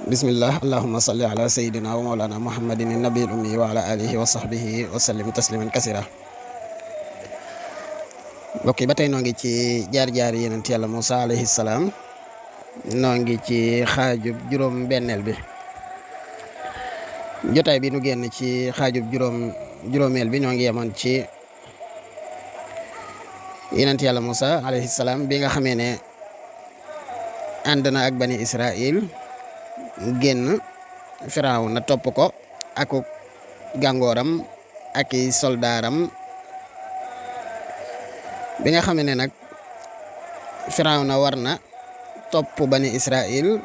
bismillah allahumma salli ala sayyidina wa mawlana muhammadin nabiyil ummi wa ala alihi wa sahbihi wa sallim tasliman kasira mbokk yi ba tey noo ngi ci jaar-jaar yonent yàlla Musa alayhi salaam noo ngi ci xaajub juróom benneel bi jotaay bi nu génn ci xaajub juróomeel bi ñoo ngi yemoon ci yonent yàlla Musa alayhi salaam bi nga xamee ne ànd na ak bani Israil génn Firawna topp ko ak gàngooram ak i soldaaram bi nga xam ne nag Firawna war na topp bani Israil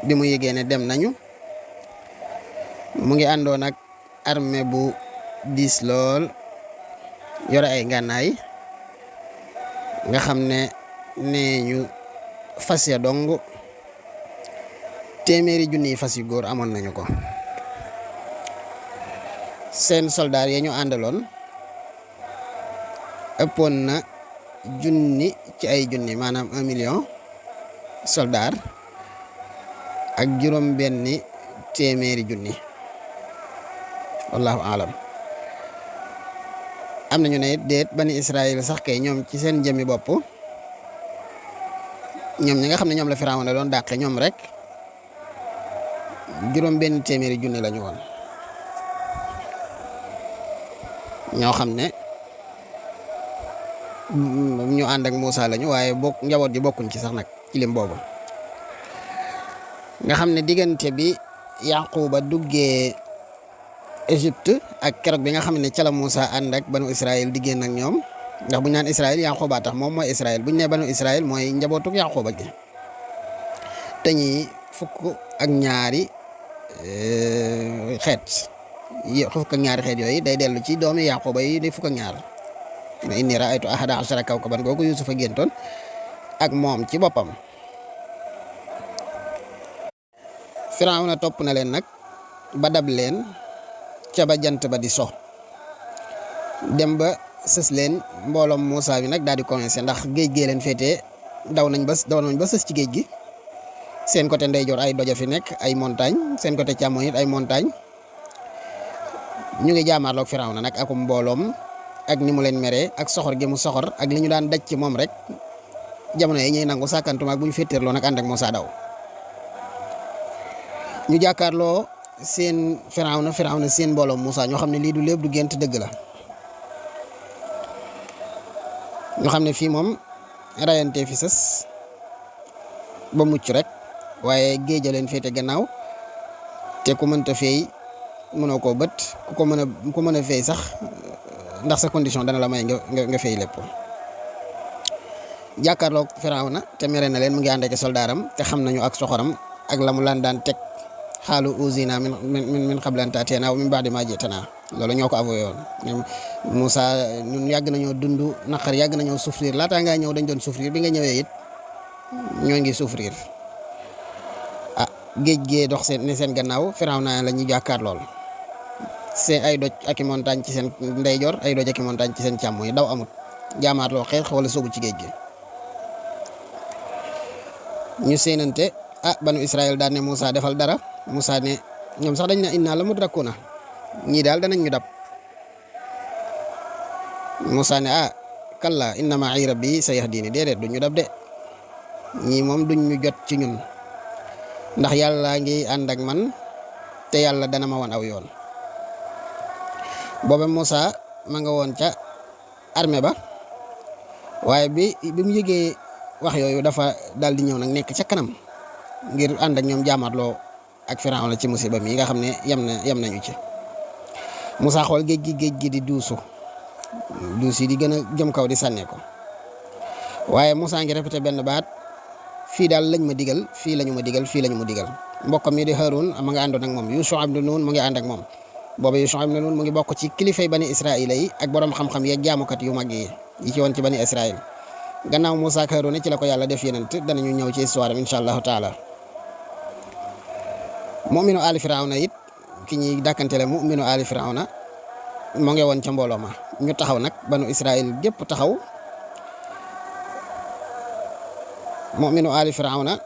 bi mu yëgee ne dem nañu mu ngi àndoon ak armée bu diis lool yore ay ngànnaay nga xam ne nee ñu fas ya dong téeméeri junni fas yu góor amoon nañu ko seen soldaar ya ñu àndaloon ëppoon na junni ci ay junni maanaam 1 million soldaar ak juróom benni téeméeri junni wallahu alam am nañu ne déet bani Israël sax kay ñoom ci seen jëmmi bopp ñoom ñi nga xam ne ñoom la Firawna doon dàqe ñoom rek juróom benn téeméeri junni lañu woon ñoo xam ne ñu ànd ak Moussa lañu waaye njaboot ji bokkuñ ci sax nag ci lim boobu nga xam ne diggante bi Yaquba duggee Égypte ak keroog bi nga xam ne ca la Moussa ànd ak banu Israël di génn ak ñoom ndax bu ñu naan Israël Yaquba tax moom mooy Israël bu ñu nee banu Israël mooy njabootuk Yaquba gi te ñi fukk ak ñaari xeet yooyu day dellu ci doomi Yaquba yi di fukk ak ñaar ma inni raaytu ahada ashara kawkaban googu Yusufa géntoon ak moom ci boppam. Firawna topp na leen nag ba dab leen ca ba jant ba di so dem ba sës leen mbooloom Moussa bi nag daal di commencé ndax géej gee leen féetee daw nañ ba sës ci géej gi. seen côté ndeyjoor ay doja fi nekk ay montagne seen côté càmmoñ it ay montagne ñu ngi jaamaarloog Firawna nag akum mbooloom ak ni mu leen meree ak soxor gi mu soxor ak li ñu daan daj ci moom rek jamono yi ñuy nangu sàkkantuma ak bu ñu féeteerloo nag ànd ak Moussa daw ñu jàkkaarloo seen Firawna seen mbooloom Moussa ñoo xam ne lii du lépp du gént dëgg la ñu xam ne fii moom rayante fi sës ba mucc rek waaye géej a leen féete gannaaw te ku mënta feey mënoo koo bët ku mën a feey sax ndax sa condition dana la may nga feey lépp jàkkaarloog Firawna te mere na leen mu ngi ànd ak soldaaram te xam nañu ak soxoram ak la mu laan daan teg xaalu uzina min qabli an ta'tiyana wa min ba'di ma ji'tana loolu ñoo ko avoué woon Moussa ñun yàgg nañoo dund naqar yàgg nañoo souffrir laataa ngaa ñëw dañ doon souffrir bi nga ñëwee it ñoo ngi souffrir géej gee dox seen gannaaw Firawna la ñuy jàkkaar lool c'est ay doj ak i montagne ci seen ndeyjoor ay doj ak i montagne ci seen càmmoñ daw amut jaamaarloo xeex wala sóobu ci géej gi ñu séenante banu Israël daan ne Moussa defal dara Moussa ne ñoom sax dañ ne inna la mudrakuna ñii daal danañ ñu dab Moussa ne kalla inna ma'i rabbi sayahdini déedéet duñ ñu dab de ñii moom duñ ñu jot ci ñun ndax yàlla ngi ànd ak man te yàlla dana ma wan aw yoon booba Moussa ma nga woon ca armée ba waaye bi mu yëgee wax yooyu dafa daal di ñëw nag nekk ca kanam ngir ànd ak ñoom jaamarloo ak Firawna ci musiba mi nga xam ne yem nañu ci Moussa xool géej gi di duus yi di gën a jëm kaw di sànnee ko waaye Moussa ngi répété benn baat fii daal lañ ma digal fii lañu ma digal fii lañu ma digal mbokkam mi di Haroun ma nga àndoon ak moom Yusha ibn Nun mu ngi ànd ak moom booba Yusha ibn Nun mu ngi bokk ci kilifay bani Israël yi ak borom xam-xam yeeg jaamukat yu mag yi ci woon ci bani Israël gannaaw Moussa ak Haroun ci la ko yàlla def yenent danañu ñëw ci histoire am incha allahu taala mu'minu ali Firawna it ki ñuy dàkkantele mu'minu ali Firawna moo ngi woon ca mbooloo ma ñu taxaw nag banu Israël gépp taxaw mu'minu ali Firawna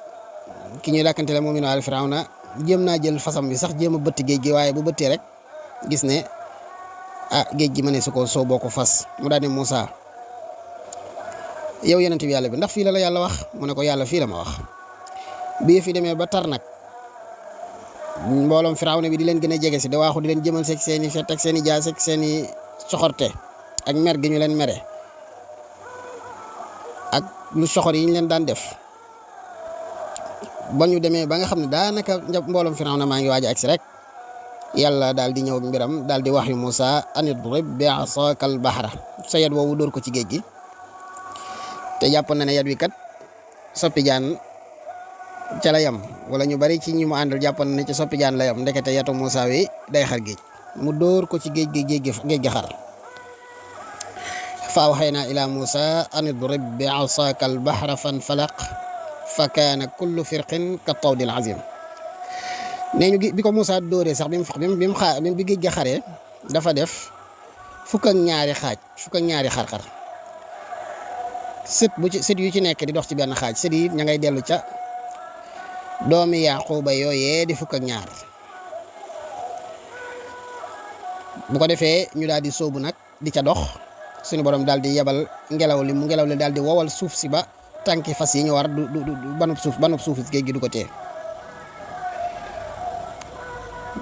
ki ñuy dàkkante la mu'minu aali Firawna jéem naa jël fasam bi sax jéem a bëtt géej gi waaye bu bëttee rek gis ne géej gi ma ne su ko soo boo ko fas mu daal ne Moussa yow yonent bi yàlla bi ndax fii la yàlla wax mu ne ko yàlla fii la ma wax bi fi demee ba tar nag mbooloom Firawna bi di leen gën a jege si da waaxu di leen jëmal seeg seen i fet ak seen i jaas ak seen i soxorte ak mer gi ñu leen mere ak lu soxor yi ñu leen daan def ba ñu demee ba nga xam ne daanaka mbooloom Firawna maa ngi waaj a agsi rek yàlla daal di ñëw ak mbiram daal di wax yu Moussa anidrib bi asaaka al bahra sa yat woowu dóor ko ci géej gi te jàpp na ne yat wi kat soppi jaan ca la yam wala ñu bari ci ñi mu àndal jàpp na ne ci soppi jaan la yam ndekete yatu Moussa wi day xar géej mu dóor ko ci géej gi xar fa awhaynaa ilaa Moussa anidrib bi asaaka al bahra fanfalaq fa kaana kullu firqin ka tawdil azim nee ñu bi ko Moussa dóoree sax bi géej ga xaree dafa def fukk ak ñaari xar-xar sët yu ci nekk di dox ci benn xaaj sët yi ña ngay dellu ca doomi Yaquba yooyee di fukk ak ñaar bu ko defee ñu daal di sóobu nag di ca dox suñu borom daal di yebal ngelaw li daal di wowal suuf si ba tànki fas yi ñu war du banub suuf géej gi du ko tee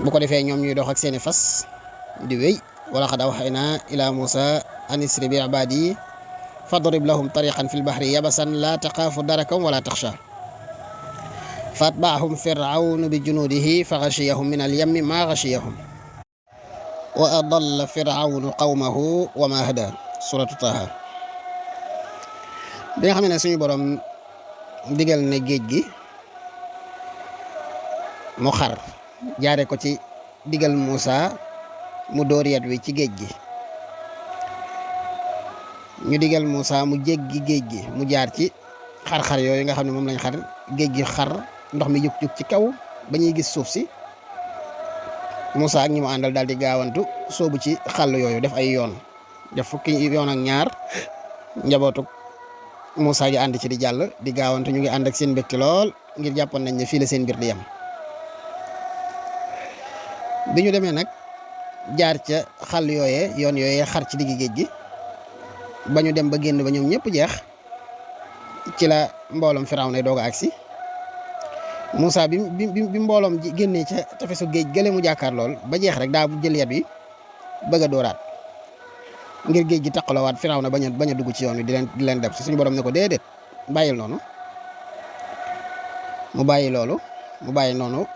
bu ko defee ñoom ñuy dox ak seeni fas di wéy wala xad awhaynaa ilaa Moussa an isri bi ibaadi fadrib lahum tariqan fil bahri yabasan laa taxaafu darakan wala taxsha fa atbaahum firawnu bi junuudihi fa gashiyahum min al yammi maa gashiyahum wa adalla firawnu qawmahu wa ma hada suratu Taha bi nga xam ne suñu borom digal ne géej gi mu xar jaare ko ci digal Moussa mu dóor yat wi ci géej gi ñu digal Moussa mu jéggi géej gi mu jaar ci xar-xar yooyu nga xam ne moom lañ xar géej gi xar ndox mi jug ci kaw ba ñuy gis suuf si Moussa ak ñi mu àndal daal di gaawantu soobu ci xàll yooyu def ay yoon def fukki yoon ak ñaar njabootu Moussa gi ànd ci di jàll di gaawantu ñu ngi ànd ak seen mbégte lool ngir jàppoon nañ ne fii la seen mbir di yem bi ñu demee nag jaar ca xàll yooyee yoon yooyee xar ci diggi géej gi ba ñu dem ba génn ba ñoom ñëpp jeex ci la mbooloom Firawna nay doog a agsi Moussa bi mbooloom génnee ca tefesu géej gële mu jàkkaar lool ba jeex rek daa jël yat bi bëgg a dooraat ngir géej gi taqalawaat Firawna bañ a dugg ci yoon wi di leen def si suñu borom ne ko déedéet bàyyil noonu mu bàyyi noonu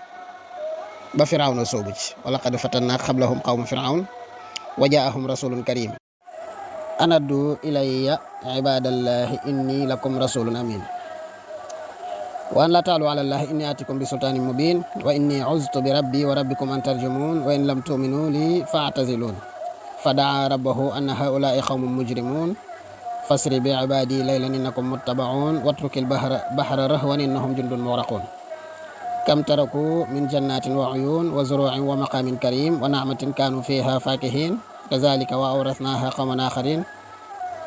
ba Firawna soobu ci wa laqad fatannaa qablahum qawma Firawn wa jaahum rasulun karim anaddu ilayya ibadallahi inni lakum rasulun amin wa an la taalu ala allahi inni atikum bi sultanin mubin wa inni uztu bi rabbi wa rabbikum an tarjumun wa in lam tuminu li fa'tazilun fadaa rabbahu anna haulaai qawmun mujrimun fasri bi ibadi laylan innakum muttabaun watrukil bahra rahwan innahum jundun mughraqun kam taraku min jannatin wa uyun wa zuru'in wa maqamin karim wa na'matin kanu fiha fakihin kazalika wa awrathnaha qawman akharin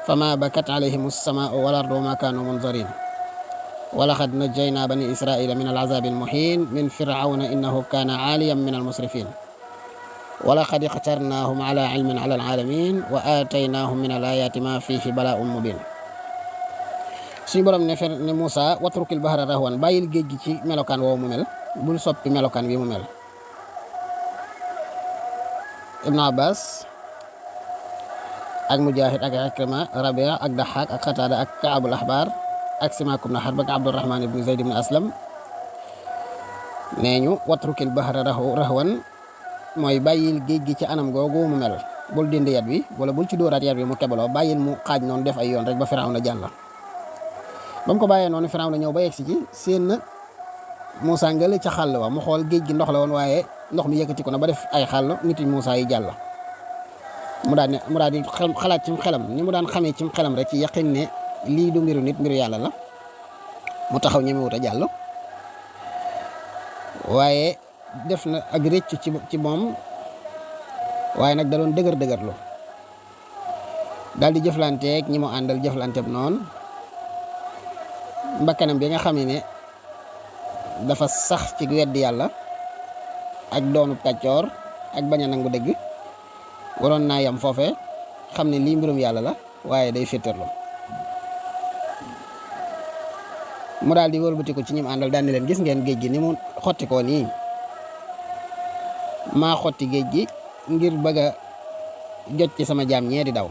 fama bakat alayhim as-samaa'u wal ardu wa ma kanu munzarin wa laqad najjayna bani israila min al-'azabi al-muhin min fir'auna innahu kana 'aliyan min al-musrifin wa laqad ikhtarnahum 'ala 'ilmin 'ala al-'alamin wa ataynahum min al-ayati ma fihi bala'un mubin suñu borom ne Moussa watrukil bahra rahwan bàyyil géej gi ci melokaan woowu mu mel bul soppi melokaan wi mu mel Ibn Abbas ak Mujahid ak Ikrima Rabia ak Dahak ak Qatada ak Ka'bul Ahbar ak Simak ibn Harb ak Abdurrahman ibn Zayd ibn Aslam nee ñu watrukil bahra rahwan mooy bàyyil géej gi ci anam googu mu mel bul dindi yat wi wala bul ci dóoraat yat wi mu kebaloo bàyyil mu xaaj noonu def ay yoon rek ba Firawna jàll ba mu ko bàyyee noonu Firawna ñëw ba yegsi ci seen na Moussa ngale ca xàll wa mu xool géej gi ndox la woon waaye ndox mi yëkkati ko na ba def ay xàll nit yi Moussa yi jàll mu daal di xalaat ci xelam ni mu daan xamee ci xelam rek ci yaqin ne lii du mbiru nit mbiru yàlla la mu taxaw ñemewut a jàll waaye def na ak rëcc ci moom waaye nag da doon dëgërlu daal di jëflanteeg ñi mu àndal jëflanteeg noonu mbakkanam bi nga xam ne dafa sax ci weddi yàlla ak doonub kàccoor ak bañ a nangu dëgg waroon naa yam foofe xam ne lii mbirum yàlla la waaye day féttarlu mu daal di wëlbatiku ci ñim àndal daan ni leen gis ngeen géej gi ni mu xotti ko nii maa xotti géej gi ngir bëgg a jot ci sama jaam ñee di daw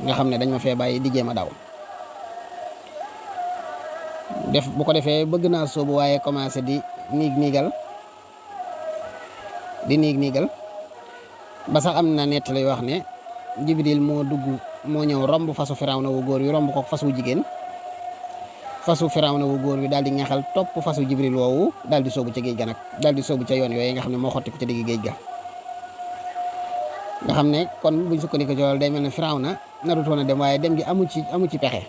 nga xam ne dañ ma fee bàyyi di jéem a daw def bu ko defee bëgg naa sóobu waaye commencé di niigal ba sax am na nett lay wax ne Jibril moo ñëw romb fasu Firawna wu góor wi romb ko fas wu jigéen fasu Firawna wu góor wi daal di ñaxal topp fasu Jibril woowu daal di sóobu ca géej ga nag daal di sóobu ca yoon yooyu nga xam ne moo xotti ko ca digg géej ga nga xam ne kon buñ sukkandiku ci loolu day mel ne Firawna narutoon a dem waaye dem gi amu ci pexe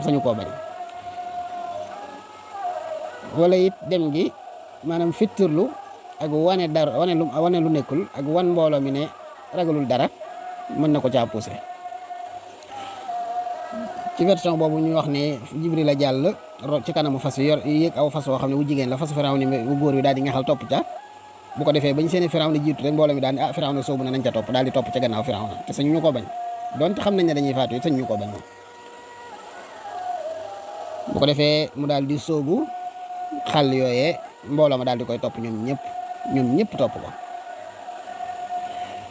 sañu koo bañ wala it dem gi maanaam fittirlu ak wane dara wane lu nekkul ak wan mbooloo mi ne ragalul dara mën na ko caa poussé ci version boobu ñu wax ne Jibril la jàll ci kanamu fas yi yor yéeg aw fas woo xam ne wu jigéen la fasu Firawna wu góor wi daal di ngaxal topp ca bu ko defee bañ seeni Firawna jiitu rek mbooloo mi daal ne Firawna soobu na nañ ca topp daal di topp ca gannaaw Firawna te sañu ñu ko bañ donte xam nañ ne dañuy faatu sañu ñu ko bañ moom bu ko defee mu daal di soobu xàll yooyee mbooloo ma daal di koy topp ñoom ñëpp topp ko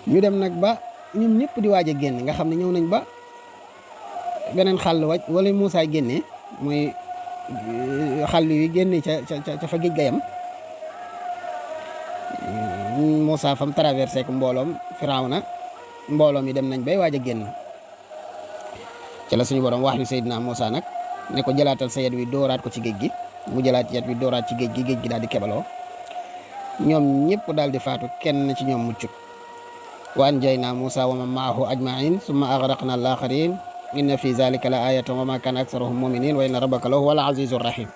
ñu dem nag ba ñoom ñëpp di waaj a génn nga xam ne ñëw nañ ba beneen xàll wala Moussa génne mooy xàll yu génne ca fa géej ga yam Moussa fam traversé ko mbooloom Firawna mbooloom yi dem nañ bay waaj a génn ci la suñu borom wax yu Seydina Moussa nag ne ko jëlaatal sa yet wi dooraat ko ci géej gi mu jëlaat yet wi dooraat ci géej gi daal di kebaloo ñoom ñëpp daal di faatu kenn ci ñoom muccut wa anjaynaa Moussa wa man maahu ajmain summa aghraqna al-akharin inna fi zalika la ayatan wa ma kana aktharuhum muminin wa inna rabbaka lahu wal azizur rahim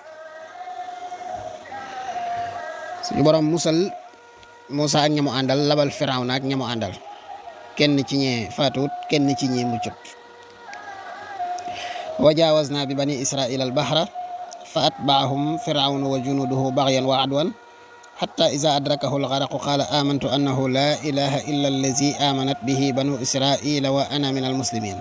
suñu borom musal Moussa ak ñamu àndal labal Firawna ak ñamu àndal kenn ci ñee faatuut kenn ci ñee muccut wa jaawazna bi bani israila al-bahra fa atba'ahum Firawnu wa junuduhu baghyan wa adwan hatta iza adrakahu al-gharaqu qala amantu annahu la ilaha illa allazi amanat bihi banu israila wa ana min al-muslimin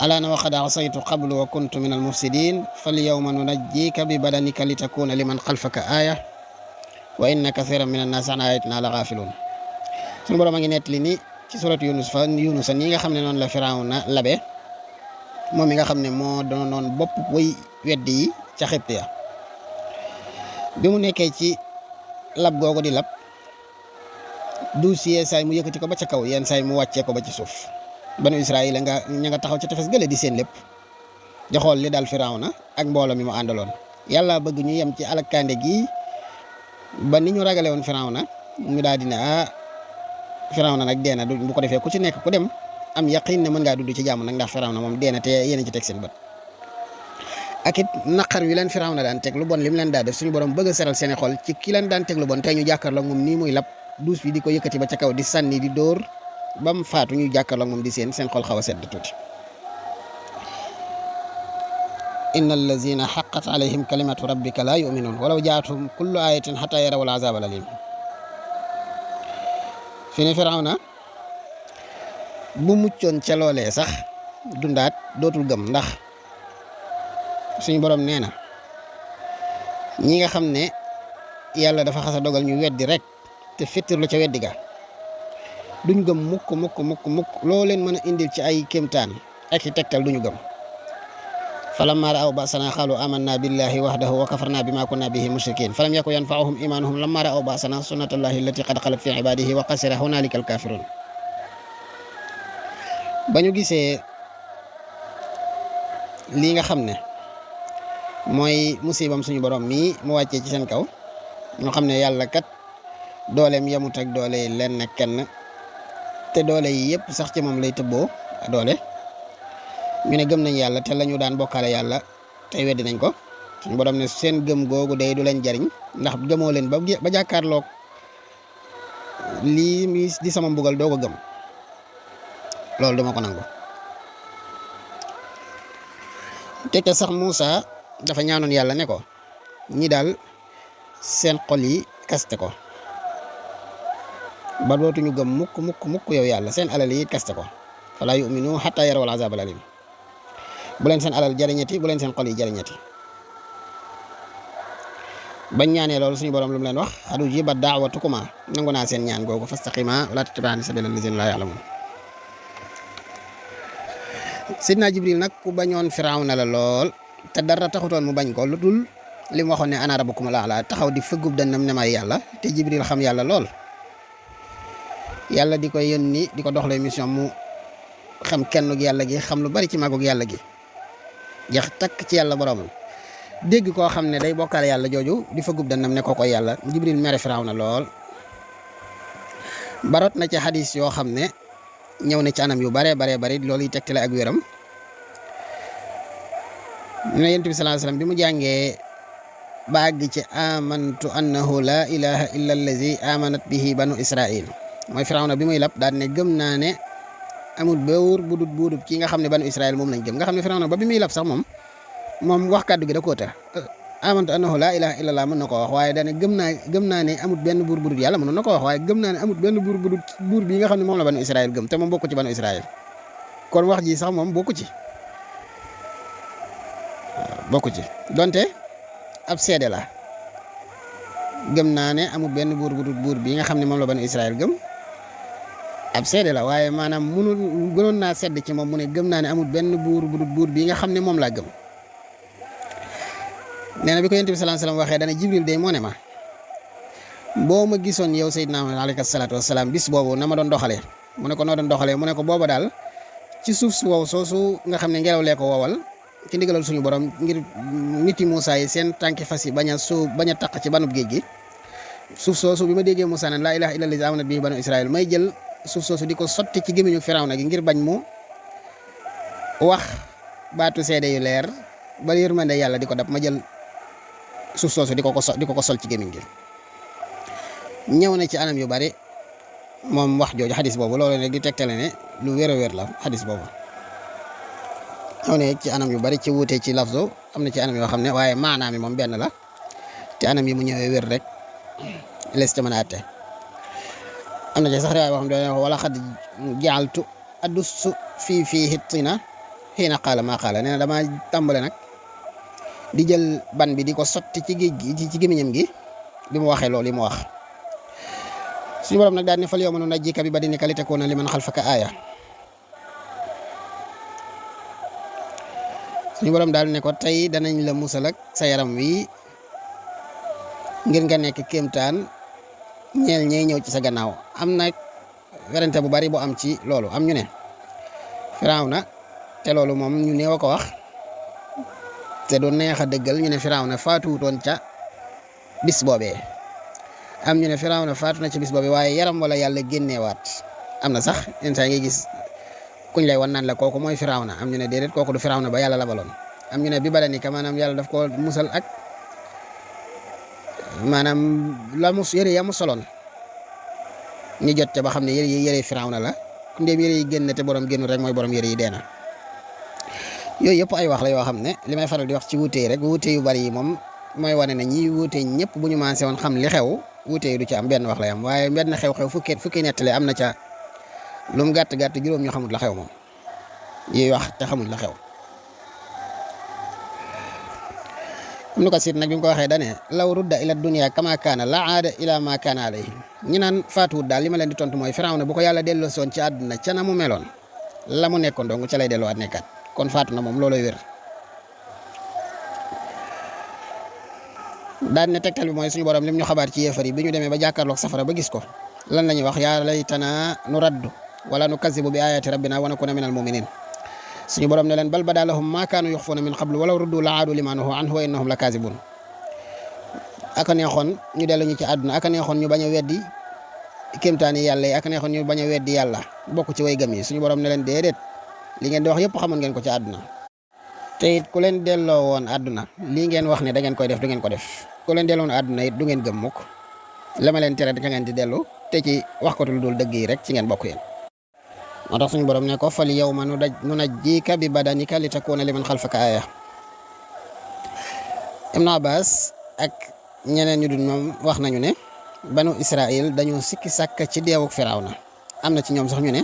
alana wa qad asaytu qablu wa kuntu min al-mufsidin falyawma nunajjika bi badanika litakuna liman khalfaka aya wa inna kathiran min an-nas an ayatina la ghafilun sunu borom a ngi nettali ni ci surat Yunus ni nga xam ne noonu la Firawna labe moom mi nga xam ne moo doonoon bopp way weddi yi ca Xibt ya bi mu nekkee ci lab googu di lab duus yee saay mu yëkkati ko ba ca kaw yenn saay mu wàccee ko ba ci suuf banu Israayil ña nga taxaw ca tefes gële di seen lépp di xool li daal Firawna ak mbooloo mi mu àndaloon yàlla bëgg ñu yem ci alakande gi ba ni ñu ragale woon Firawna ñu daal di ne Firawna nag dee na bu ko defee ku ci nekk ku dem am yaqin ne mën ngaa dudd ci jàmm nag ndax Firawna moom dee na te yéen a ci teg seen bët ak it naqar wi leen Firawna daan teg lu bon lim leen daa def suñu borom bëgg a seral seeni xol ci ki leen daan teg lu bon tey ñu jàkkaarloo moom nii muy lab duus bi di ko yëkkati ba ca kaw di sànni di dóor ba mu faatu ñu jàkkaarloo moom di seen xol xaw a sedd tuuti inna allazina haqqat alayhim kalimatu rabbika la yu'minun walaw jaatum kullu ayatin hatta yarawul azab al alim fi ne Firawna bu muccoon ca loolee sax dundaat dootul gëm ndax suñu borom nee na ñi nga xam ne yàlla dafa xasa dogal ñu weddi rek te fittirlu ca weddi ga duñ gëm mukk loo leen mën a indil ci ay kéemtaan ak i tegtal duñu gëm falammaa ra'aw ba'sanaa qaaluu aamannaa billaahi wahdahu wa kafarnaa bimaa kunnaa bihi mushrikiin falam yakun yanfa'uhum iimaanuhum lammaa ra'aw ba'sanaa sunnatallaahi allatii qad xalat fii ibaadihi wa xasira hunaalika al-kaafiruun ba ñu gisee lii nga xam ne mooy musibam suñu borom mii mu wàccee ci seen kaw ñu xam ne yàlla kat dooleem yamut ak doole yi leen na kenn te doole yi yëpp sax ci moom lay tëbboo doole ñu ne gëm nañ yàlla te lañu daan bokkaale yàlla tey weddi nañ ko suñu borom ne seen gëm googu day du leen jariñ ndax gëmoo leen ba jàkkaarloog lii mi di sama mbugal doo ko gëm loolu duma ko nangu te sax Moussa dafa ñaanoon yàlla ne ko ñi daal seen xol yi kaste ko ba dootuñu gëm mukk yow yàlla seen alal yi kaste ko falaa yu'minu hatta yarawul azaabal alim bu leen seen alal jariñati bu leen seen xol yi jariñati bañ ñaanee loolu suñu borom lu mu leen wax qad ujibat da'watukuma nangu naa seen ñaan googu fastaqima wala tattabi'ani sabilal lazina laa ya'lamun. Sidna Jibril nag ku bañoon Firawna la lool te dara taxutoon mu bañ ko lu dul li mu waxoon ne ana rabbukumul a'laa taxaw di fëggub dënnam ne may yàlla te Jibril xam yàlla lool yàlla di ko yónni di ko doxalee mission mu xam kennug yàlla gi xam lu bari ci màggug yàlla gi jeex takk ci yàlla boromam dégg koo xam ne day bokkaale yàlla jooju di fëggub dënnam ne ko koy yàlla Jibril mere Firawna lool barot na ci xadis yoo xam ne ñëw na ci anam yu bare loolu yi tegtale ak wéram ñu ne Yonent bi sallallahu alayhi wasallam bi mu jàngee ba àgg ci amantu annahu la ilaha illa allazi amanat bihi banu israil mooy Firawna bi muy lab daal ne gëm naa ne amul buur budut ki nga xam ne banu israil moom lañ gëm nga xam ne Firawna ba bi muy lab sax moom wax kàddu gi da koo ta amantu annahu la ilaha illa allah mën na ko wax waaye daane gëm naa ne amul benn buur budut yàlla mën na ko wax waaye gëm naa ne amul benn buur budut buur bi nga xam ne moom la banu israil gëm te moom bokku ci banu israil kon wax ji sax moom bokku ci donte ab seede la gëm naa ne amul benn buur budut buur bi nga xam ne moom la banu israil gëm ab seede la waaye maanaam gënoon naa sedd ci moom mu ne gëm naa ne amul benn buur budut buur bi nga xam ne moom laa gëm nee na bi ko Yonent bi sallallahu alayhi wasallam waxee dana Jibril day moo ne ma boo ma gisoon yow Seydina Muhammad alayhi salaatu wasalaam bis boobu na ma doon doxalee mu ne ko noo doon doxalee mu ne ko booba daal ci suuf su wow soosu nga xam ne ngelaw lee ko wowal ci ndigalal suñu borom ngir niti Moussa yi seen tànki fas yi bañ a taq ci banub géej gi suuf soosu bi ma déggee Moussa naan laa ilaaha illa llazii aamanat bihi banu Israël may jël suuf soosu di ko sotti ci gémmiñu Firawna gi ngir bañ mu wax baatu seede yu leer ba yërmande yàlla di ko dab ma jël suuf soosu di ko ko sol ci gémmiñ gi ñëw na ci anam yu bari moom wax jooju xadis boobu loolu nag di tegtale ne lu wér a wér la xadis boobu ñëw ne ci anam yu bari ci wuute ci lafzo am na ci anam yoo xam ne waaye maanaam mi moom benn la te anam yi mu ñëwee wér rek lees ca mën a atte am na ci sax riwaay boo xam ne wala xad jaaltu adussu fii hittina xiina qaala maa qaala nee na dama tàmbale nag di jël ban bi di ko sotti ci géej gi ci gémmiñam gi bi mu waxee loolu yi mu wax suñu borom nag daal ne fal yawma nunajjika bi badanika litakuuna liman xalfaka aaya suñu borom daal ne ko tey danañ la musal ak sa yaram wi ngir nga nekk kéemtaan ñeel ñey ñëw ci sa gannaaw am na werante bu bari bu am ci loolu am ñu ne Firawna te loolu moom ñu néew a ko wax te du neex a dëggal ñu ne Firawna faatuwutoon ca bis boobee am ñu ne Firawna faatu na ca bis boobee waaye yaram wala yàlla génneewaat am na sax instant ngay gis kuñ lay wan naan la kooku mooy Firawna am ñu ne déedéet kooku du Firawna ba yàlla labaloon am ñu ne bi badanika maanaam yàlla daf ko musal ak maanaam la mu yëre ya mu soloon ñu jot ca ba xam ne yëre Firawna la ndéem yëre yi génn te borom génn rek mooy borom yëre yi dee na yooyu yëpp ay wax la yoo xam ne li may faral di wax ci wuute yi rek wuute yu bari yi moom mooy wane ne ñi wuute ñëpp bu ñu maasee woon xam li xew wuute yi du ci am benn wax lay am waaye benn xew-xew fukki nettali am na ca lu mu gàtt juróom ñu xamut la xew moom yi wax te xamul la xew. am na ko siit nag bi mu ko waxee dane law rudda ila dunya kama kaana la aada ila ma kaana alayhi ñi naan faatuwut daal li ma leen di tontu mooy Firawna bu ko yàlla delloo soon ci àdduna ca na mu meloon la mu nekkoon dong ca lay delluwaat nekkaat kon faatu na moom looloy wér. daan ne tegtal bi mooy suñu borom lim ñu xabaar ci yéefar yi bi ñu demee ba jàkkaarloog safara ba gis ko lan la ñuy wax yaa laytana nu raddu wala nu kazibu bi ayati rabbina wa nakuna minal muminin suñu borom ne leen bal badaa lahum maa kaanu yuxfuuna min qablu walaw ruddu la aadu limaa nuhuu anhu wa innahum la kaazibun aka neexoon ñu dellu ñu ci àdduna aka neexoon ñu bañ a weddi kéemtaani yàlla yi aka neexoon ñu bañ a weddi yàlla bokk ci way gëm yi suñu borom ne leen déedéet li ngeen di wax yëpp xamoon ngeen ko ci àdduna te it ku leen delloo woon àdduna lii ngeen wax ne da ngeen koy def du ngeen ko def ku leen delloo woon àdduna it du ngeen gëm mukk la ma leen tere da ngeen di dellu te ci wax ko lu dul dëgg yi rek ci ngeen bokk yéen moo tax suñu borom ne ko fal yawma nunajjika bi badanika li takuna liman xalfaka aaya Ibn Abbas ak ñeneen ñu dul moom wax nañu ne banu Israël dañoo sikki sàkk ci deewuk Firawna am na ci ñoom sax ñu ne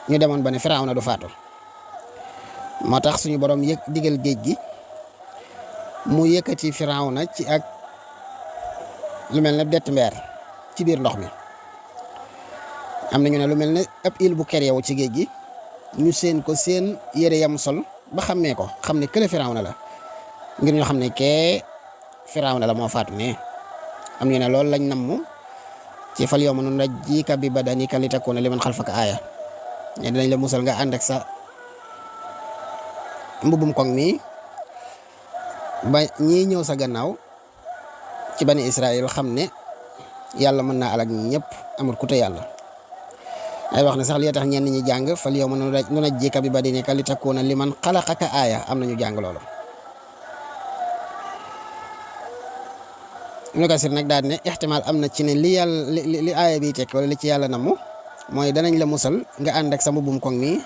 ñu demoon ba ne Firawna du faatu moo tax suñu borom digal géej gi mu yëkkati Firawna ci ak lu mel ne dett mbeer ci biir ndox mi am na ñu ne lu mel ne ab île bu kere yow ci géej gi ñu seen ko seen yére yam sol ba xammee ko xam ne kële Firawna la ngir ñu xam ne kee Firawna la moo faatu ne am ñu ne loolu lañ namm ci fal yawma nunajjika bi badanika li takuna liman xalfaka aaya ne dinañ la musal nga ànd ak sa mbubum koŋ mi ba ñii ñëw sa gannaaw ci bani Israël xam ne yàlla mën naa alak ñëpp amul ku te yàlla ay wax ne sax li tax ñenn ñi jàng fal yawma nunajjika bi badanika li takuna liman xalaqaka aaya am nañu jàng loolu. Ibnu Kasir nag daal ne ixtimaal am na ci ne li yàlla li aaya bi tekk wala li ci yàlla namm mooy danañ la musal nga ànd ak sa mbubum koŋ mi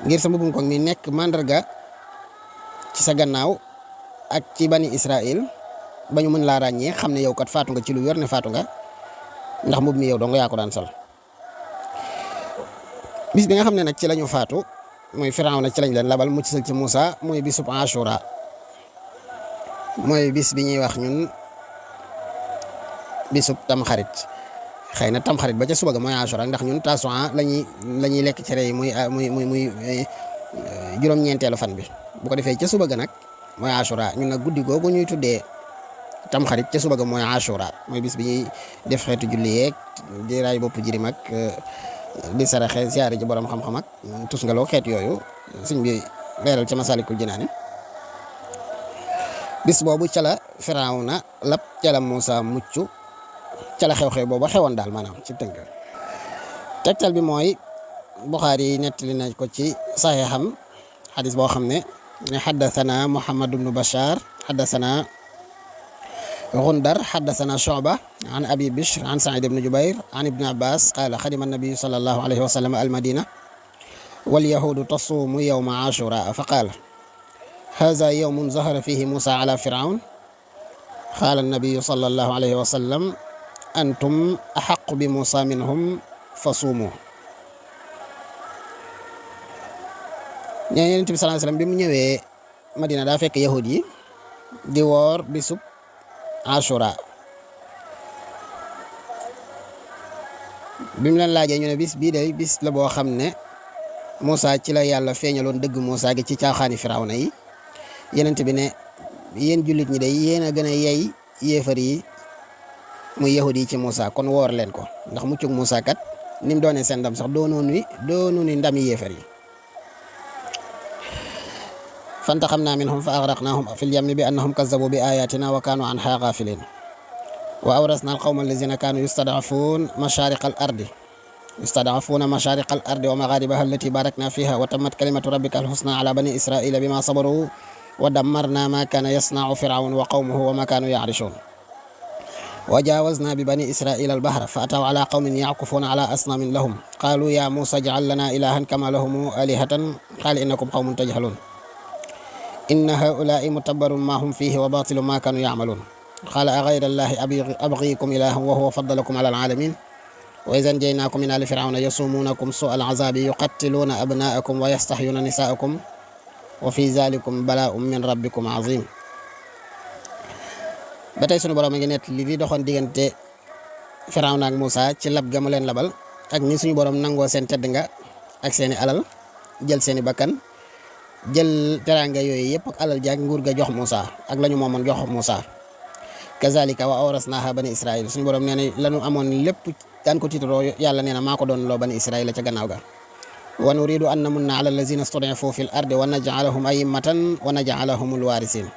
ngir sa mbubum koŋ mi nekk màndarga ci sa gannaaw ak ci bani Israël ba ñu mën laa ràññee xam ne yow kat faatu nga ci lu wér ne faatu nga ndax mbub mi yow dong yaa ko daan sol. bis bi nga xam ne nag ci lañu faatu mooy Firawna ci lañ leen labal mu ci sal ci Moussa mooy bisub Ashura mooy bis bi ñuy wax ñun bisub tamxarit xëy na tamxarit ba ca suba ga mooy Ashura ndax ñun Tasu'a lañuy lekk cere yi muy juróom-ñeenteelu fan bi bu ko defee ca suba ga nag mooy Ashura ñun nag guddi googu ñuy tuddee tamxarit ca suba ga mooy Ashura mooy bis bi ñuy def xeetu julli yeeg di raay bopp jirim ak di saraxe siyaare ji borom xam-xam ak tus ngaloo xeet yooyu suñ bi leeral ca Masalikul Jinaan bis boobu ca la Firawna lab ca la Muusa mucc ca la xew-xew boobu xewoon daal maanaam ci tënk tegtal bi mooy Buxaari nettali na ko ci saxiixam xadis boo xam ne xaddathana Muhammad ibnu Bashar xaddathana Gundar xaddathana Shu'ba an Abi Bishr an Sa'id ibn Jubayr an Ibn Abbas qaala xadima annabiyu sallallahu alayhi wa sallam al-Madina wal yahuudu tasuumu yawma Ashura fa qaala haadha yawmun zahara fiihi Muusaa ala Fir'awn qaala annabiyu sallallahu alayhi wa sallam antum axaqu bi Muusaa minhum fasuumu. Yonent bi sallallahu alayhi wa sallam bi mu ñëwee Madina daa fekk yahud yi di woor bisub Ashura bi mu leen laajee ñu ne bis bii de bis la boo xam ne Muusaa ci la yàlla feeñaloon dëgg Muusaa gi ci caaxaani Firawna yi Yonent bi ne yéen jullit ñi de yéen a gën a yey yéefar yi muy yahud yi ci Muusaa kon woor leen ko ndax muccug Muusaa kat ni mu doonee seen ndam sax doonu ni ndami yéefar yi. فانتقمنا منهم فأغرقناهم في اليم بأنهم كذبوا بآياتنا وكانوا عنها غافلين وأورثنا القوم الذين كانوا يستضعفون مشارق الأرض ومغاربها التي باركنا فيها وتمت كلمة ربك الحسنى على بني إسرائيل بما صبروا ودمرنا ما كان يصنع فرعون وقومه وما كانوا يعرشون وجاوزنا ببني إسرائيل البحر فأتوا على قوم يعكفون على أصنام لهم قالوا يا موسى اجعل لنا إلها كما لهم آلهة قال إنكم قوم تجهلون إن هؤلاء متبر ما هم فيه وباطل ما كانوا يعملون قال أغير الله أبغيكم إلها وهو فضلكم على العالمين وإذا جئناكم من آل فرعون يصومونكم سوء العذاب يقتلون أبناءكم ويستحيون نساءكم وفي ذلكم بلاء من ربكم عظيم. ba tey sunu borom a ngi nett li di doxoon diggante Firawna ak Muusaa ci lab ga mu leen labal ak ni suñu borom nangoo seen tedd nga ak seeni alal jël seeni bakkan jël teraanga yooyu yëpp ak alal jaag nguur ga jox Muusaa ak lañu moomoon jox Muusaa kazalika wa awrasnaha bani Israil suñu borom nee na lañu amoon lépp daan ko tiitaroo yàlla nee na maa ko doon loo bani Israil ca gannaaw ga wa nuridu an namunna ala allazina stud'ifu fil ardi wa naj'alahum a'immatan wa naj'alahumul waarisiin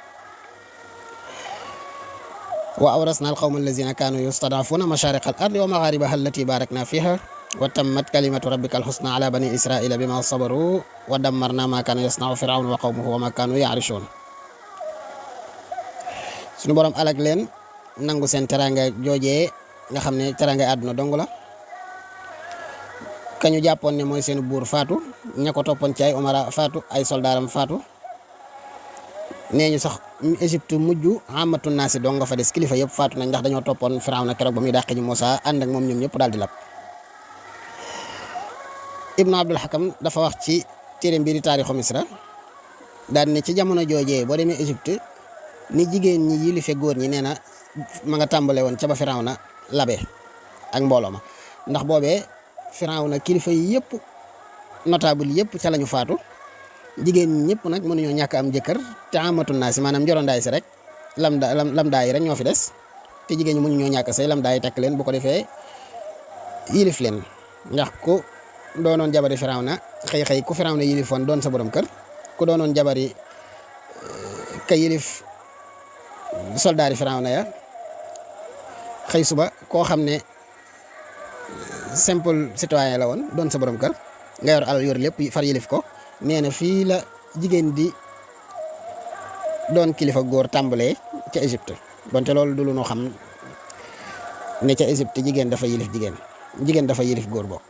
wa awrasna alqawma allazina kaanu yustad'afuna mashariqa al ardi wa magharibaha allati barakna fiha wa tammat kalimatu rabbika alhusna ala bani israila bima sabaru wa dammarna ma kana yasna'u fir'aun wa qawmuhu wa ma kanu ya'rishun suñu borom alag leen nangu seen teranga joojee nga xam ne teranga àdduna dong la kañu jàppoon ne mooy seen buur faatu ña ko toppoon ci ay umara faatu ay soldaaram faatu nee ñu sax Égypte mujj amatu naasi doo nga fa des kilifa yëpp faatu nañ ndax dañoo toppoon Firawna keroog ba muy dàqi ñu Muusaa ànd ak moom ñoom ñëpp daal di lab. Ibnu Abdul Hakam dafa wax ci téere mbiri taarixu Misra daal ne ci jamono joojee boo demee Égypte ni jigéen ñi yilife góor ñi nee na ma nga tàmbale woon ca ba Firawna labe ak mbooloo ma ndax boobee Firawna kilifa yi yëpp notable yëpp ca lañu faatu. jigéen ñi ñëpp nag mënuñoo ñàkk am jëkkër te amatul naa si maanaam njorondaay si rek lamdaay rek ñoo fi des te jigéen ñi mënuñoo ñàkk say lamdaay takk leen bu ko defee yilif leen ndax ku doonoon jabari Firawna xëy ku Firawna yilifoon doon sa borom kër ku doonoon jabari ka yilif soldaari Firawna ya xëy suba koo xam ne simple citoyen la woon doon sa borom kër nga yor alal yor lépp far yilif ko. nee na fii la jigéen di doon kilifa góor tàmbalee ca Égypte bonte loolu du lu noo xam ne ca Égypte jigéen dafa yilif góor bokk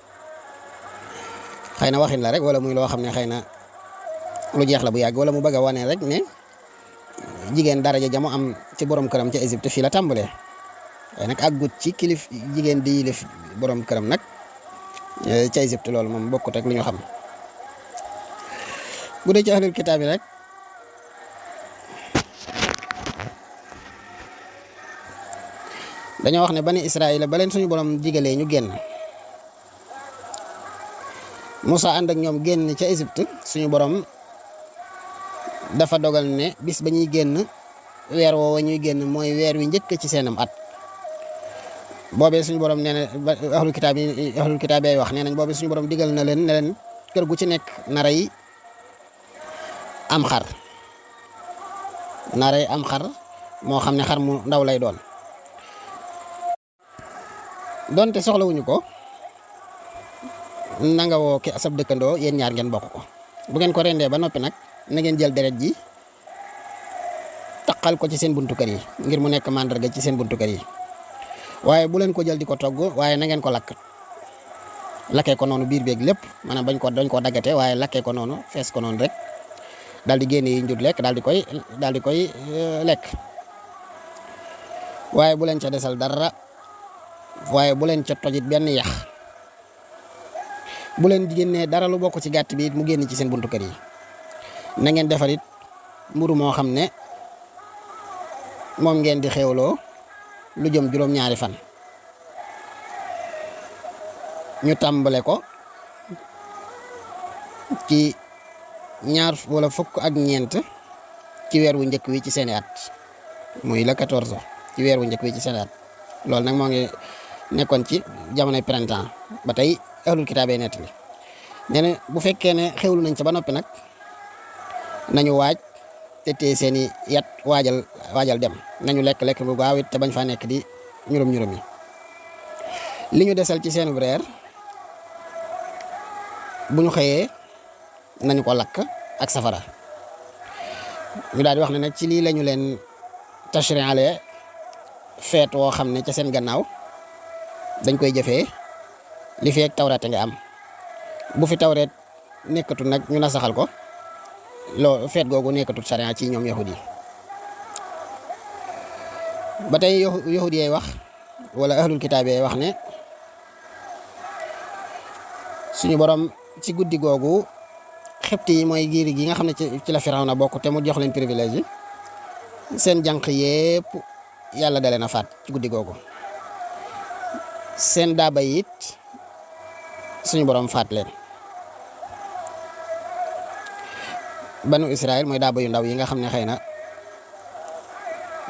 xëy na waxin la rek wala muy loo xam ne xëy na lu jeex la bu yàgg wala mu bëgg a wane rek ne jigéen daraja jamu am ci borom këram ca Égypte fii la tàmbalee waaye nag àggut ci kilif jigéen di yilif borom këram nag ca Égypte loolu moom bokkut ak lu ñu xam. bu dee ci ahlul kitaab yi rek dañoo wax ne bani Israayil ba leen suñu borom digalee ñu génn Musaa ànd ak ñoom génn ca Égypte suñu borom dafa dogal ne bis ba ñuy génn weer woowa ñuy génn mooy weer wi njëkk ci seenam at boobee suñu borom nee na ahlul kitaab yi wax nee nañ boobee suñu borom digal na leen ne leen kër gu ci nekk nara yi am xar moo xam ne xar mu ndaw lay doon donte soxlawuñu ko nanga woo ki sab dëkkandoo yéen ñaar ngeen bokk ko bu ngeen ko rendee ba noppi nag na ngeen jël deret ji taqal ko ci seen buntu kër yi ngir mu nekk màndarga ci seen buntu kër yi waaye bu leen ko jël di ko togg waaye na ngeen ko lakkee ko noonu biir beeg lépp maanaam dañ koo daggate waaye lakkee ko noonu fees ko noonu rek daal di génne yi njur lekk daal di koy lekk waaye bu leen ca desal dara waaye bu leen ca tojit benn yax bu leen génnee dara lu bokk ci gàtt bi mu génn ci seen buntu kër yi na ngeen defar it mburu moo xam ne moom ngeen di xewloo lu jëm juróom-ñaari fan ñu tàmbale ko ci ñaar wala fukk ak ñeent ci weer wu njëkk wi ci seeni at muy la 14 ci weer wu njëkk wi ci seeni at loolu nag moo ngi nekkoon ci jamonoy printemps ba tey ahlul kitaabee nettali nee na bu fekkee ne xewlu nañ ca ba noppi nag nañu waaj te tee seeni yat waajal dem nañu lekk bu gaaw it te bañ faa nekk di ñurum yi li ñu desal ci seen reer bu ñu xëyee nañu ko lakk ak safara ñu daal di wax ne nag ci lii lañu leen tashriale feet woo xam ne ca seen gannaaw dañ koy jëfee li fi ak tawreet nga am bu fi tawreet nekkatu nag ñu nasaxal ko loo feet googu nekkatut sharia ci ñoom yahudi yi ba tey yahudi yi wax wala ahlul kitaab yi wax ne suñu borom ci guddi googu xibti yi mooy giir gi nga xam ne ci la Firawna bokk te mu jox leen privilège yi seen jànq yépp yàlla da leen a faat ci guddi googu seen daaba it suñu borom faat leen banu Israël mooy daaba yu ndaw yi nga xam ne xëy na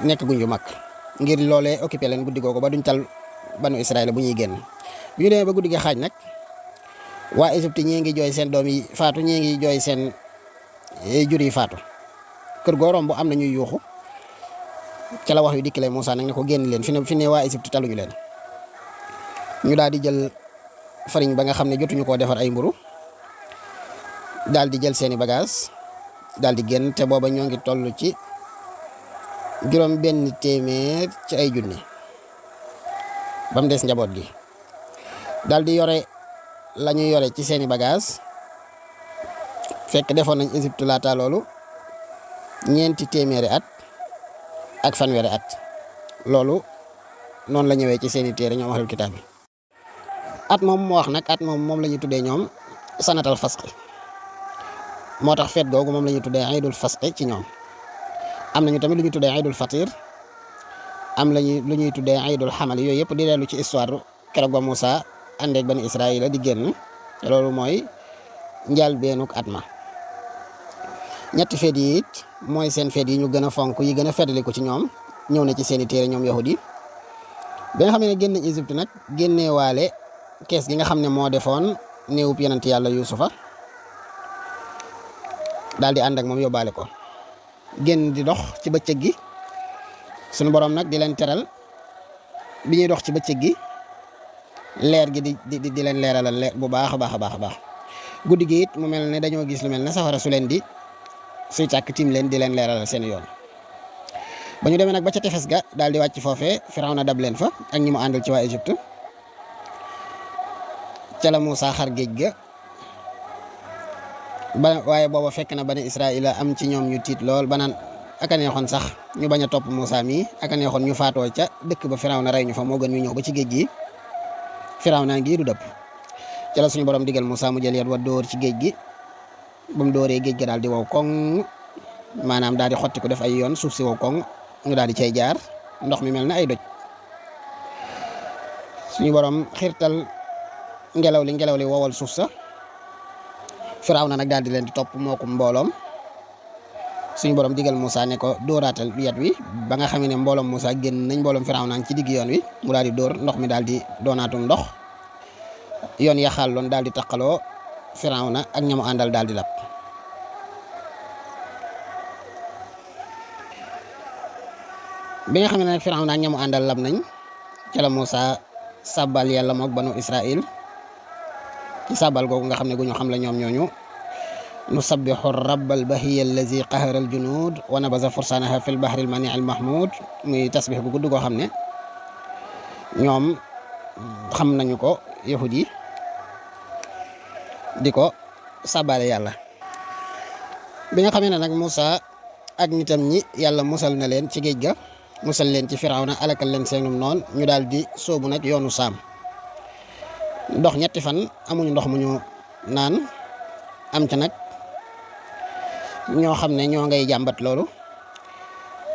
nekk guñ yu mag ngir loolee occupé leen guddi googu ba duñ tal banu Israël bu ñuy génn bi ñu demee ba guddi gi xaaj nag waa Égypte ñii ngi jooy seen doom yi faatu ñii ngi jooy seen jur yi faatu kër goo romb am na ñuy yuuxu ca la wax yu dikkile Moussa nag ne ko génn leen fi ne waa Égypte taluñu leen ñu daal di jël farine ba nga xam ne jotuñu koo defar ay mburu daal di jël seeni bagage daal di génn te booba ñoo ngi toll ci juróom benn téeméer ci ay junni ba mu des njaboot gi daal di yore la ñuy yore ci seeni bagage fekk defoon nañ Égypte laata loolu ñeenti téeméeri at ak fanweeri at loolu noonu la ñëwee ci seeni téere ñoom ahlul kitaab bi at moom mu wax nag at moom la ñuy tuddee ñoom sanatal fasqi moo tax feet googu moom la ñuy tuddee iidul fasqi ci ñoom. am nañu tamit lu ñuy tuddee iidul fatir am lañu lu ñuy tuddee iidul xamal yooyu yëpp di dellu ci histoire keroog ba Moussa àndeeg bani Israaïla di génn loolu mooy njaal beenuk at ma. ñetti feet yi it mooy seen feet yi ñu gën a fonk yi gën a feddali ko ci ñoom ñëw na ci seeni téere ñoom yahudi bi nga xam ne génn nañ Égypte nag génneewaale kees gi nga xam ne moo defoon néewub yonent yàlla Yuusufa daal di ànd ak moom yóbbaale ko génn di dox ci bëccëg gi suñu borom nag di leen teral bi ñuy dox ci bëccëg gi leer gi di leen leeralal leer bu baax a baax a baax a baax guddi gi it mu mel ne dañoo gis lu mel ne safara su leen di suy tàkk tiim leen di leen leeralal seen yoon. ba ñu demee nag ba ca tefes ga daal di wàcc foofee Firawna dab leen fa ak ñi mu àndal ci waa Égypte ca la Moussa xar géej ga ba waaye booba fekk na bani Israaïla am ci ñoom ñu tiit lool ba naan aka neexoon sax ñu bañ a topp Moussa mii aka neexoon ñu faatoo ca dëkk ba Firawna rey ñu fa moo gën ñu ñëw ba ci géej gi Firawna ngi du dëpp ca la suñu borom digal Moussa mu jël yat wa dóor ci géej gi ba mu dóoree géej ga daal di wow koŋ maanaam daal di xotti ko def ay yoon suuf si wow koŋ ñu daal di cay jaar ndox mi mel na ay doj suñu borom xirtal ngelaw li wowal suuf sa Firawna nag daal di leen di topp moo ko mbooloom suñu borom digal Moussa ne ko dóoraatal yat wi ba nga xam ne mbooloom Moussa génn nañ mbooloom Firawna ci digg yoon wi mu daal di dóor ndox mi daal di doonaatum ndox yoon yaxaal loon daal di taqaloo Firawna ak ñamu àndal daal di lab bi nga xam ne nag Firawna ak ñamu àndal lab nañ ca la Moussa sàbbal yàlla moog banu Israël ci sàbbal googu nga xam ne gu ñu xam la ñoom ñooñu nusabbihu rabbal bahiyya allazi qahara al junud wa nabaza fursanaha fil bahri al mani al mahmud muy tasbih gu gudd goo xam ne ñoom xam nañu ko yahud yi di ko sàbbale yàlla bi nga xamee ne nag Moussa ak nitam ñi yàlla musal na leen ci géej ga musal leen ci Firawna alakal leen seenum noon ñu daal di sóobu nag yoonu saam ndox ñetti fan amuñu ndox mu ñu naan am ca nag ñoo xam ne ñoo ngay jàmbat loolu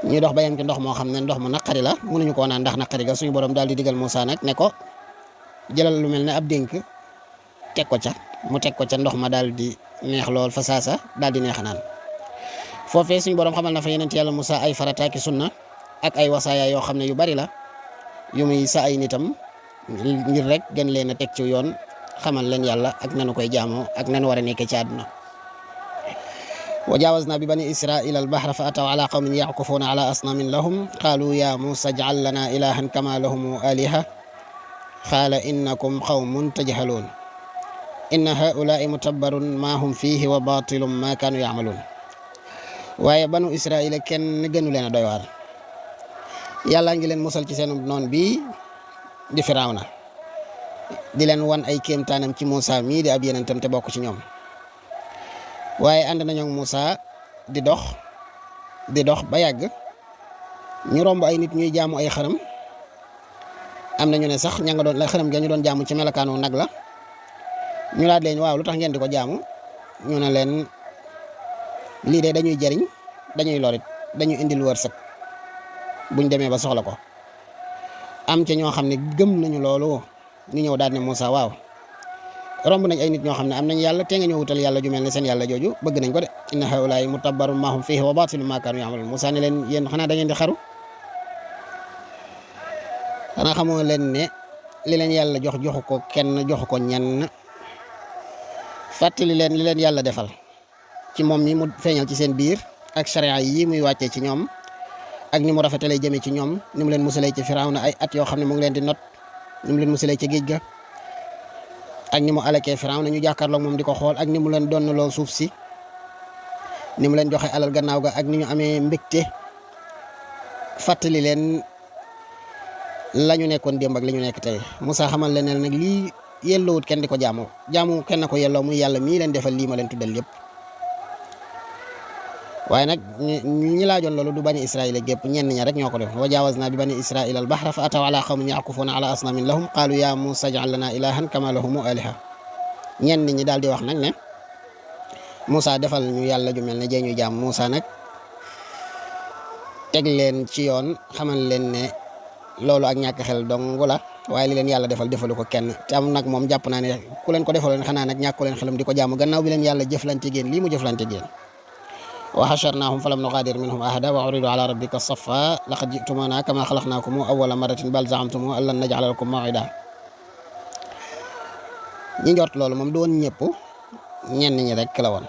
ñu dox ba yem ci ndox moo xam ne ndox mu naqari la mënuñu koo naan ndax naqari ga suñu borom daal di digal Moussa nag ne ko jëlal lu mel ne ab dénk teg ko ca mu teg ko ca ndox ma daal di neex lool fa saasa daal di neex a naan foofee suñu borom xamal na fa yeneen yàlla Moussa ay farataaki sunna ak ay wasaaya yoo xam ne yu bari la yu muy sa ay nitam ngir rek gën leen a teg ci yoon xamal leen yàlla ak nanu koy jaamoo ak nanu war a nekkee ci àdduna wa jaawazna bi bani israila albahra fa ataw ala qawmin yaqufuuna ala asnamin lahum qaalu ya Musa ij'al lana ilahan kama lahum aliha qaala innakum qawmun tajhaluun inna haulaai mutabbarun ma hum fihi wa batilum ma kaanu ya'maluun waaye banu israila kenn gënu leen a doy waar yàlla ngi leen musal ci seen noon bi di Firawna di leen wan ay kéemtaanam ci Moussa mii di ab yenentam te bokk ci ñoom waaye ànd nañu ak Moussa di dox ba yàgg ñu romb ay nit ñuy jaamu ay xërëm am na ñu ne sax ña nga doon la xërëm ga ñu doon jaamu ci melakaanu nag la ñu laaj leen waaw lu tax ngeen di ko jaamu ñu ne leen lii de dañuy jariñ dañuy lorit dañuy indil wërsëg buñ demee ba soxla ko am ca ñoo xam ne gëm nañu loolu ñu ñëw daal ne Moussa waaw romb nañ ay nit ñoo xam ne am nañ yàlla te nga ñëw wutal yàlla ju mel ne seen yàlla jooju bëgg nañ ko de inna haulaay mutabbarun ma hum fihi wa batilun ma kaanu ya'malun Moussa ne leen yéen xanaa da ngeen di xaru xanaa xamoo leen ne li leen yàlla joxu ko kenn joxu ko ñenn fàttali leen li leen yàlla defal ci moom mi mu feeñal ci seen biir ak sharia yi muy wàccee ci ñoom ak ni mu rafetalee jëmee ci ñoom ni mu leen musalee ci Firawna ay at yoo xam ne mu ngi leen di not ni mu leen musalee ci géej ga ak ni mu alakee Firawna ñu jàkkaarloog moom di ko xool ak ni mu leen donnaloo suuf si ni mu leen joxe alal gannaaw ga ak ni ñu amee mbégte fàttali leen la ñu nekkoon démb ak li ñu nekk tey Moussa xamal leen ne nag lii yelloowut kenn di ko jaamu kenn ko yelloo muy yàlla mii leen defal lii ma leen tuddal yëpp waaye nag ñi laajoon loolu du bani Israil gépp ñenn ña rek ñoo ko def wa jaawazna bi bani Israil al bahra fa ataw ala qawmin yaqufuna ala asnamin lahum qalu ya Musa ij'al lana ilahan kama lahum aliha ñenn ñi daal di wax nag ne Musa defal ñu yàlla ju mel ne jee ñu jaam Musa nag teg leen ci yoon xamal leen ne loolu ak ñàkk xel dong la waaye li leen yàlla defalu ko kenn te am nag moom jàpp naa ne ku leen ko defaloon xanaa nag ñàkku leen xelam di ko jaamu gannaaw bi leen yàlla jëflante géen lii mu jëflante géen wa hasharnahum falam nuqadir minhum ahada wa uridu ala rabbika safa laqad ji'tumuna kama khalaqnakum awwala marratin bal za'amtum an lan naj'ala lakum maw'ida ñi njort loolu moom du woon ñëpp ñenn ñi rek la woon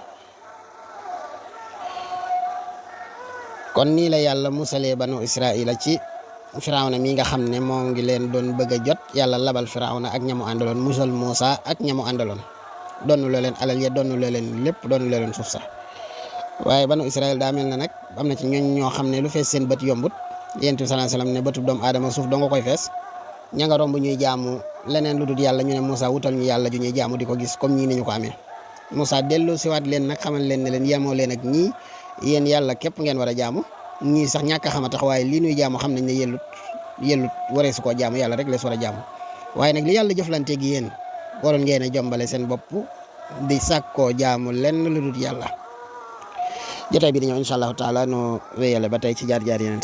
kon nii la yàlla musalee banu Israila ci firawna mi nga xam ne moo ngi leen doon bëgg a jot yàlla labal firawna ak ñamu àndaloon musal Muusa ak ñamu àndaloon doonu loo leen alal ya doonu loo leen lépp doonu loo leen suuf sax waaye banu Israël daa mel na nag am na ci ñoo xam ne lu fees seen bët yombut yonent bi sallallahu alayhi wasallam ne bëtub doomu aadama suuf doo nga koy fees ña nga romb ñuy jaamu leneen lu dul yàlla ñu ne Moussa wutal ñu yàlla ju ñuy jaamu di ko gis comme ñii ni ñu ko amee Moussa delloo siwaat leen nag xamal leen ne leen yemoo leen ak ñii yéen yàlla képp ngeen war a jaamu ñii sax ñàkk a xam a tax waaye lii nuy jaamu xam nañ ne yellut waree su koo jaamu yàlla rek lees war a jaamu waaye nag li yàlla jëflante gi yéen waroon ngeen a jombale seen bopp di sàkkoo jaamu lenn lu dul yàlla jotaay bi di ñëw incha allahu taala no wéyale ba tey ci jaar-jaar yeneen